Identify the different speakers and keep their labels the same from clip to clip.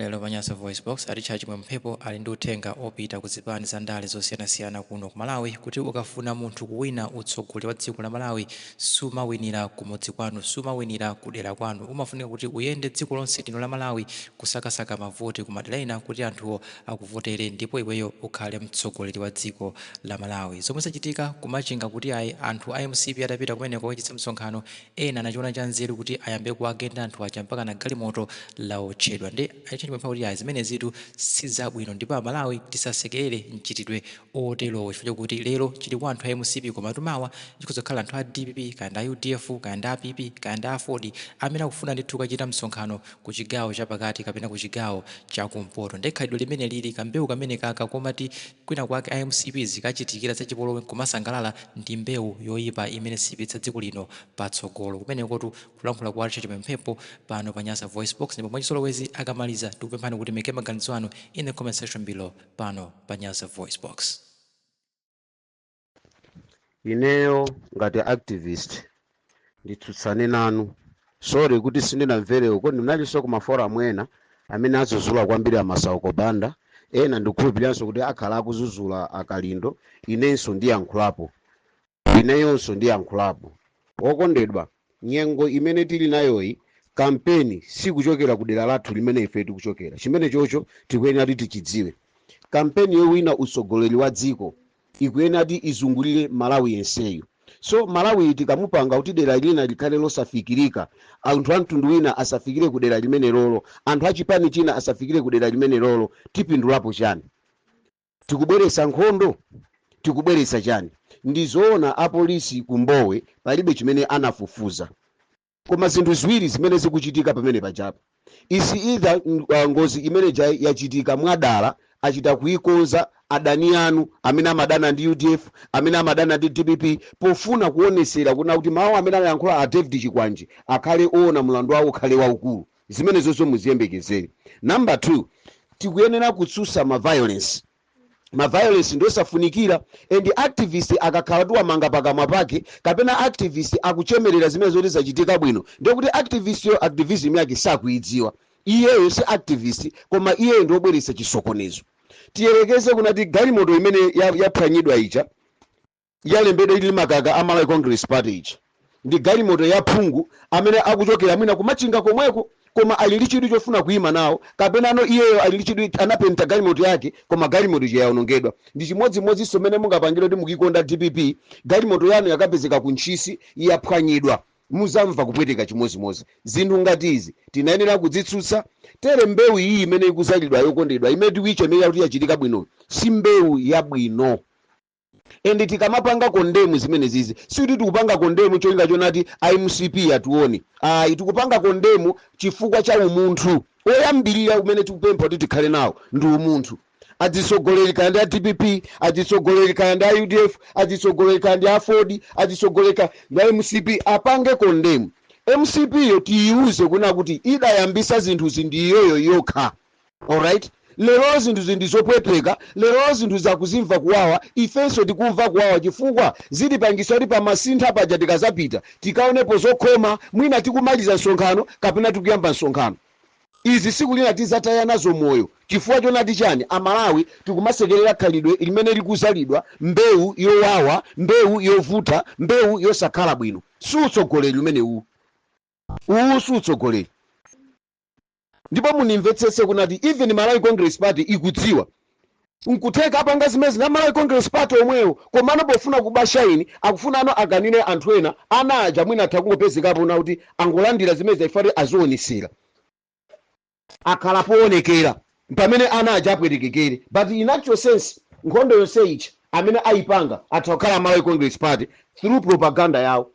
Speaker 1: Lero pa Nyasa VoiceBox, a Richard Chimwemwe Mphepo ali ndi uthenga opita ku zipani za ndale zosiyanasiyana kuno ku Malawi kuti ukafuna munthu kuwina utsogoleri wa dziko la Malawi, sumawinira kumudzi kwanu, sumawinira kudera kwanu. Umafunika kuti uyende dziko lonse lino la Malawi kusakasaka mavoti kumadera ena kuti anthuwo akuvotere ndipo iweyo ukhale mtsogoleri wa dziko la Malawi. Zomwe zachitika ku Machinga kuti ayi, anthu a MCP atapita kumeneko kukachititsa msonkhano, ena anachiona cha nzeru kuti ayambe kuwagenda anthu aja mpaka na galimoto lawotchedwa. Ndi a Richard Chimwemwe kuti ayi, zimenezitu sizabwino ndipo Amalawi tisasekerere mchitidwe oterowo, chifukwa chokuti lero chili kwa anthu a MCP, koma mawa chikuzokhala anthu a DPP, kaya ndi a UDF, kaya ndi a PP, kaya ndi a AFORD, amene akufuna ndithu kukachita msonkhano ku chigawo chapakati kapena ku chigawo chakumpoto. Ndi khalidwe limene lili kambewu kamene kaka komati kwina kwake a MCP zikachitikira zachipolowe nkumasangalala, ndi mbewu yoyipa imene sipitsa dziko lino patsogolo. Kumenekotu kulankhula kwa Richard Chimwemwe Mphepo pano pa Nyasa Voice Box, ndipo mwachizolowezi akamaliza tikupemphani kuti muike maganizo anu in the comment section below pano pa Nyasa Voice Box.
Speaker 2: Ineyo ngati activist nditsutsane nanu. Sorry kuti sindinamvere uko, ndinalinso ku ma forum ena amene azuzula kwambiri amasauko banda ena. Ndikukhulupiriranso kuti akhala akuzuzula akalindo. Inenso ndiyankhulapo, ineyonso ndiyankhulapo. Wokondedwa, nyengo imene tili nayoyi, kampeni sikuchokera ku dera lathu limene ife tikuchokera. Chimene chocho tikuyenera kuti tichidziwe. Kampeni yowina utsogoleri wa dziko ikuyenera kuti izungulire Malawi yenseyo. So Malawi tikamupanga kuti dera lina likhale losafikirika, anthu a mtundu wina asafikire ku dera limene lolo, anthu achipani china asafikire ku dera limene lolo, tipindulapo chani? Tikubweretsa nkhondo? Tikubweretsa chani? Ndizoona apolisi kumbowe palibe chimene anafufuza, koma zinthu ziwiri zimene zikuchitika pamene pajapo isi either ngozi imene yachitika mwadala, achita kuikonza adani anu amene amadana ndi UDF, amene amadana ndi DPP, pofuna kuonesera kuna kuti mawu amene anayankhula a David Chikwanje akhale oona, mlandu wawo ukhale waukulu. Zimene zonso muziyembekezere. Number 2, tikuyenera kutsutsa ma violence. Ma violence ndiosafunikira, and activist akakhala kuti wamanga pakamwa pake kapena activist akuchemerera zimene zoti zachitika bwino, ndikuti activist yo activism yake sakuidziwa. Iyeyo si activist, koma iyeyo ndiobweretsa chisokonezo. Tiyerekeze kunati galimoto imene yaphwanyidwa ija, yalembedwa ili makaka a Malawi Congress Party ija, ndi galimoto ya phungu amene akuchokera mwina kumachinga komweko, koma ali ndi chidwi chofuna kuyima nawo, kapena ano iyeyo ali ndi chidwi, anapenta galimoto yake, koma galimoto ija yawonongedwa. Ndi chimodzimodzinso mmene mungapangire kuti mukikonda DPP, galimoto yanu yakapezeka ku Ntchisi yaphwanyidwa, muzamva kupweteka chimodzimodzi. Zinthu ngati izi tinayenera kudzitsutsa. Tere mbewu iyi imene ikuzalidwa, yokondedwa, imene tikuyichemerera kuti yachitika bwino, si mbewu yabwino. And tikamapanga condemn zimene zizi, sikuti tikupanga condemn cholinga chonati iMCP atione, ayi. Tikupanga condemn chifukwa cha umunthu oyambirira umene tikupempha kuti tikhale nawo ndi umunthu. Adzitsogoleri kaya ndi a DPP, adzitsogoleri kaya ndi a UDF, adzitsogoleri kaya ndi a AFORD, adzitsogoleri kaya ndi a MCP, apange condemn MCP yo. Tiyiuze kuna kuti idayambisa zinthuzi ndi iyoyo yokha. Alright, lero zinthu ndi zopweteka, lero zinthu zakuzimva kuwawa, ifenso tikumva kuwawa, chifukwa zitipangisa kuti pamasintha paja tikazapita tikaonepo zokhoma, mwina tikumaliza msonkhano kapena tikuyamba msonkhano. Izi siku lina tizataya nazo moyo. Chifukwa chonati chani? Amalawi tikumasekerera khalidwe limene likuzalidwa, mbewu yowawa, mbewu yovuta, mbewu yosakhala bwino. Si utsogoleri umene uwu, uwu si utsogoleri. Ndipo munimvetsetse kunati even Malawi Congress Party ikudziwa, nkutheka apanga zimene na Malawi Congress Party omwewo, komano pofuna kuba shine akufuna ano aganire anthu ena. Ana aja mwina atha kungopezekapo na kuti angolandira zimene zaifati azionesera, akhala poonekera pamene ana aja apwetekekere. But in actual sense, nkhondo yonse ichi amene ayipanga atha kukhala Malawi Congress Party through propaganda yawo,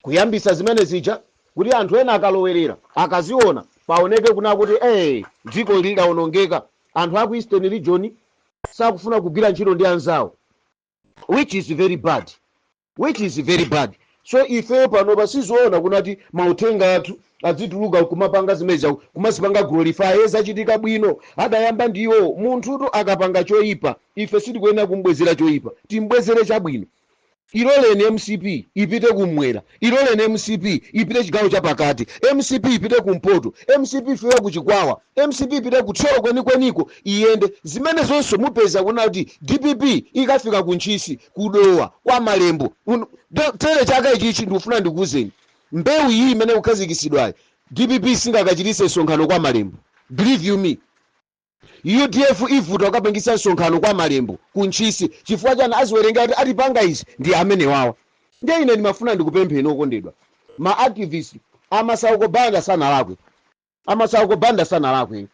Speaker 2: kuyambisa zimene zija kuti anthu ena akalowerera akaziona paoneke kuna kuti dziko lilawonongeka, anthu aku Eastern Region sakufuna kugwira ntchito ndi anzawo, which is very bad, which is very bad. So ifeyo panopa sizoona kunati mauthenga athu adzituluka kumapanga zimene kumazipanga glorify, zachitika bwino, adayamba ndiwo. Munthutu akapanga choyipa, ife sitikuyenera kumbwezera choyipa, timbwezere chabwino. Iloleni MCP ipite kumwera, iloleni MCP ipite chigawo chapakati, MCP ipite kumpoto, MCP ifike kuchikwawa, MCP ipite kuthyolo kwenikweniko, iyende zimene zonse. Mupeza kuna kuti DPP ikafika kuntchisi, kudowa, kwa Malembo. Tere chaka ichichi ndikufuna ndikuwuzeni, mbewu iyi imene kukhazikitsidwayi, DPP singakachitise msonkhano kwa Malembo. Believe you me, UDF ivuta kukapangisa msonkhano kwa Malembo, kuntchisi. Chifukwa chani? Aziwerenga kuti atipanga izi ndi amene wawa. Ndiye ine ndimafuna ndikupempheni, okondedwa ma activist, amasauko Banda sanalakwe, amasauko Banda sanalakwe,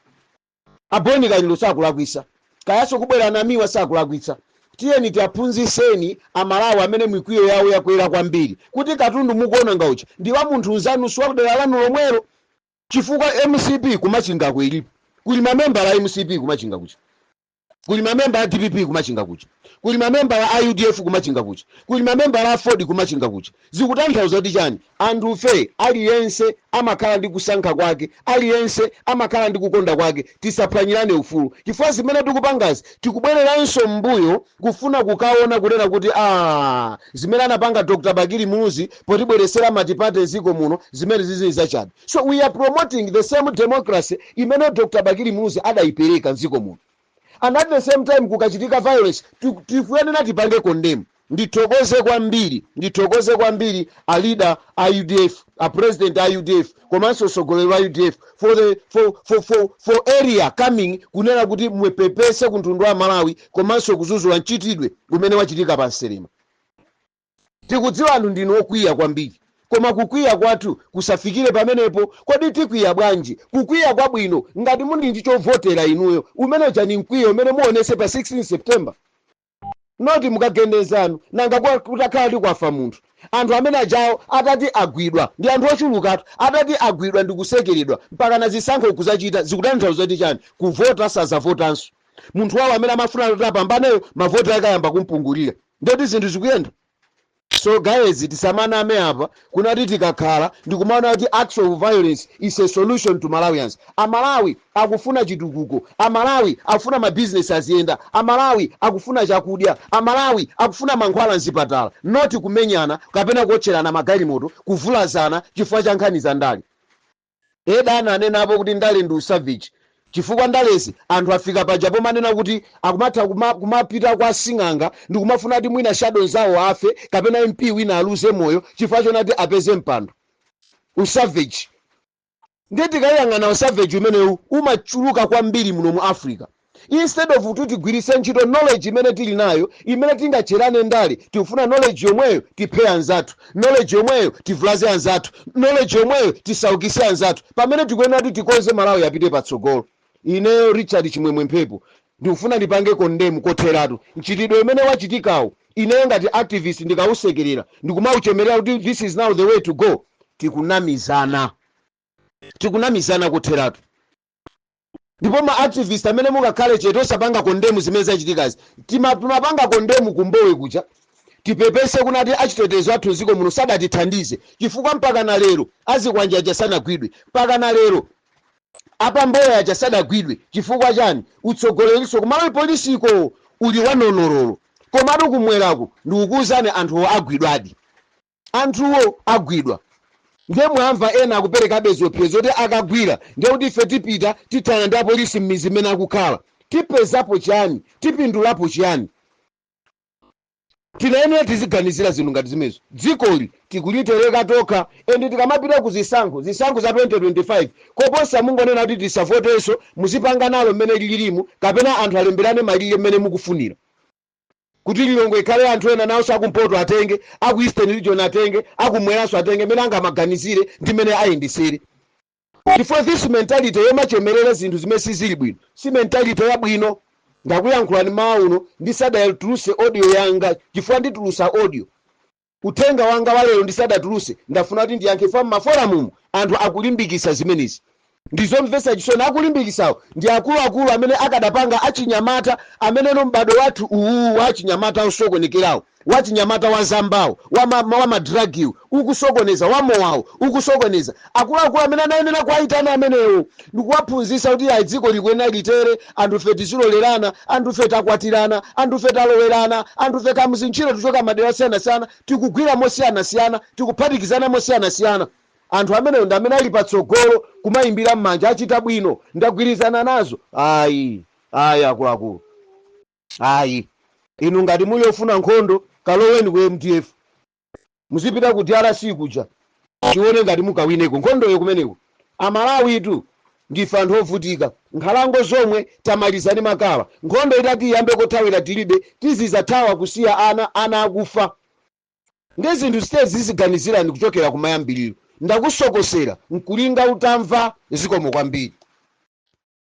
Speaker 2: aboni Kalindo sakulakwisa, kayaso kubwera Namiwa sakulakwitsa. Tiyeni tiaphunziseni Amalawi amene mikwiyo yawo yakwera kwambiri kuti katundu mukuona ngauchi ndi wa munthu nzanu, siwakudera lanu lomwelo. Chifukwa MCP kumachingako ilipo, kuli mamembala a MCP kumachinga kucha, kuli mamembala a DPP kumachinga kucha, kuli mamembala a UDF kumachinga kucha, kuli mamembala a Ford kumachinga kucha. Zikutanthauza kuti chani? Anthufe aliyense amakhala ndi kusankha kwake, aliyense amakhala ndi kukonda kwake. Tisaphwanyirane ufulu, chifukwa zimene tikupangazi tikubwereranso m'mbuyo kufuna kukaona kunena kuti zimene anapanga Dr Bakili Muluzi potibweresera multiparty ziko muno, zimene zizili zachabe. So we are promoting the same democracy imene Dr Bakili Muluzi adayipereka mdziko muno. And at the same time, kukachitika violence, tikuyenera tipange condemn. Ndithokoze kwambiri, ndithokoze kwambiri a leader a UDF, a president a UDF, komanso mtsogoleri wa UDF for the for, for, for, for area coming kunena kuti mwepepese ku mtundu wa Malawi komanso kuzuzula mchitidwe umene wachitika pa Nselema. Tikudziwa anthu ndinu okwiya kwambiri, koma kukwiya kwathu kusafikire pamenepo. Kodi tikwiya bwanji? Kukwiya kwabwino, ngati muli ndi chovotera inuyo, umene uja ni mkwiyo umene muonese pa 16 September, not mukagendezanu. Nanga kutakhala ndi kwafa munthu, anthu amene ajawo atati agwidwa ndi anthu ochulukatu, atati agwidwa ndi kusekeredwa mpaka na zisankho kuzachita, zikutanthauza kuti chani? Kuvota sazavotanso. Munthu wawo amene amafuna kuti apambaneyo, mavoti ake ayamba kumpungulira, ndoti zinthu zikuyenda. So guys, tisamaname apa kunati tikakhala ndikumaona kuti acts of violence is a solution to Malawians. Amalawi akufuna chitukuko, Amalawi akufuna mabizinesi aziyenda, Amalawi akufuna chakudya, Amalawi akufuna mankhwala mzipatala, not kumenyana kapena kuotcherana magalimoto, kuvulazana chifukwa cha nkhani za ndale. Eda ananenapo kuti ndale ndi usavage, chifukwa ndalezi anthu afika paja pomanena kuti akumatha kumapita kwa sing'anga ndi kumafuna kuti mwina shadow zawo afe kapena MP wina aluze moyo chifukwa chonati apeze mpando. Usavage. Ndiye tikayang'ana usavage umenewu umachuluka kwambiri muno mu Africa. Instead of kuti tigwiritse ntchito knowledge imene tili nayo, imene tingatcherane ndale, tikufuna knowledge yomweyo tiphe anzathu, knowledge yomweyo tivulaze anzathu, knowledge yomweyo tisaukise anzathu, pamene tikuyenera kuti tikonze Malawi apite patsogolo. Ineyo Richard Chimwemwe Mphepo ndikufuna ndipange condemn kotheratu mchitidwe umene wachitikawo. Ineyo ngati activist ndikausekerera, ndikumauchemerera kuti this is now the way to go, tikunamizana, tikunamizana kotheratu. Ndipo ma activist amene mukakhale chete osapanga condemn zimene zachitikazi, timapanga condemn kumbowe kuja, tipepese kunati achitetezo athu mdziko muno sadatithandize, chifukwa mpaka na lero azikwanja aja sanagwidwe, mpaka na lero apamboya aja sadagwidwe. Chifukwa chani? Utsogoleriso kumalawi polisiko uli wanonorolo. Komatu kumweraku ndikukuwuzani, anthuwo agwidwadi, anthuwo agwidwa. Ndiye mwamva ena akuperekabe ziopsezo zoti akagwira ndiye kuti ife tipita tithana ndi apolisi m'mizi imene akukhala. Tipezapo chiyani? Tipindulapo chiyani? Tinayenera tiziganizira zinthu ngati zimenezo. Dzikoli tikulitereka tokha, and tikamapita ku zisankho, zisankho za 2025, koposa mungonena kuti tisavotenso, muzipanga nalo mmene lililimu, kapena anthu alemberane malire mmene mukufunira, kuti Lilongwe ikhale anthu ena, nawonso akumpoto atenge, aku Eastern Region atenge, akumweranso atenge, mmene angamaganizire ndi mmene ayendesere. Chifukwa this mentality yomachemerera zinthu zimene sizili bwino si mentality yabwino. Ndakuyankhulani mawu uno ndisadatuluse audio yanga, chifukwa nditulusa audio uthenga wanga wa lero ndisadatuluse. Ndafuna kuti ndiyankhe fa mmaforamumu anthu akulimbikitsa zimenezi.
Speaker 3: Ndizomvetsa chisoni. Akulimbikisawo ndi akuluakulu amene akadapanga achinyamata ameneno m'bado wathu uwu wa achinyamata osokonekerawo, wachinyamata wa zambawo, wa madragiwo ukusokoneza, wa mowawo ukusokoneza. Akuluakulu amene anayenera kuwayitana amenewo ndikuwaphunzitsa kuti ayi, dziko likuyenera litere, anthufe tizilolerana, anthufe takwatirana, anthufe talowerana, anthufe kamuzintchito tichoka madera osiyanasiyana, tikugwira mosiyanasiyana, tikuphatikizana mosiyanasiyana. Anthu amenewo ndi amene ali patsogolo kumayimbira m'manja, achita bwino, ndagwirizana nazo. Ayi, ayi, akuluakulu, ayi. Inu ngati muli ofuna nkhondo, kaloweni ku MDF, muzipita ku DRC kuja, tione ngati mukawineko nkhondoyo kumeneko. Amalawitu ndife anthu ovutika, nkhalango zomwe tamalizani makala. Nkhondo itati iyambe, kothawira tilibe, tizizathawa kusiya ana, ana akufa. Ndi zinthu zitezi ziziganizirani kuchokera kumayambiriro. Ndakusokosera nkulinga utamva. Zikomo kwambiri.